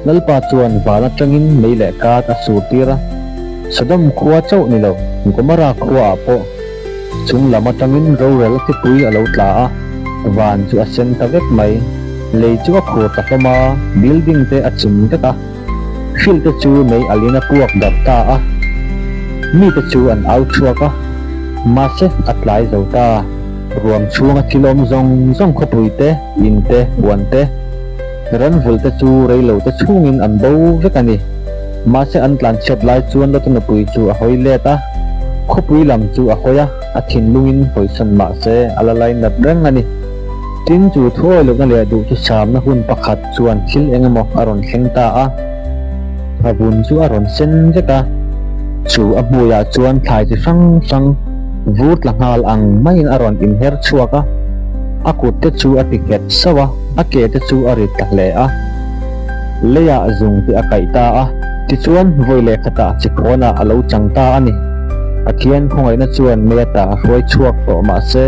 Lalpa chuan van atangin mei leh kat a sur tir a, Sodom khua chauh ni lo, Gomorra khuaah pawh chung lam atangin rorel thipui a lo tla a, van chu a sen ta vek mai. Lei chu a khur ta hlawm a, building te a chim vek a, hrilh te chu mei alin a puak darh ta a, mite chu an au chhuak a, mahse a tlai zo ta. Ruam chhunga thil awm zawng zawng khawpui te, in te, huan te, ran vulh te chu rei lo te chhungin an bo vek a ni. Mahse an tlan chhiat lai chuan Lota nupui chu a hawi let a, khawpui lam chu a hawi a, a thinlungin hawisan mahse a la lainat reng a ni. Tin chu thuawi lohna leh duh chu samna hun pakhat chuan thil eng emaw a rawn thleng ta a, a vun chu a rawn sen vek a, chu a hmuiah chuan thlai chi hrang hrang vur tla nghal ang maiin a rawn inher chhuak a, a kut te chu a ti nghet sauh a, a ke te chu a rit ta hle a, leiah zung te a kaih ta a, tichuan vawi leh khatah chi khawnah a lo chang ta a ni. Pathian khawngaihna chuan mei ata a hruai chhuak tawh mahse,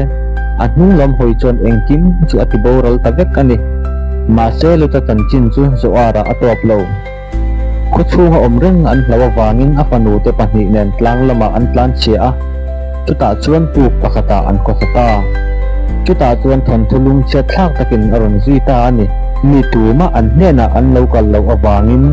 a hnung lam hawi chuan engkim chu a ti boral ta vek a ni. Mahse, Luta chanchin chu Zoara a tawp lo. Khaw chhunga awm reng an hlau avangin a fanu te pahnih nen tlang lamah an tlan chhia a, chutah chuan puk pakhatah an khawsa ta. Chutah chuan thawnthu lungchhiat thlak takin a rawn zui ta a ni. Mi tumah an hnenah an lo kal loh avangin.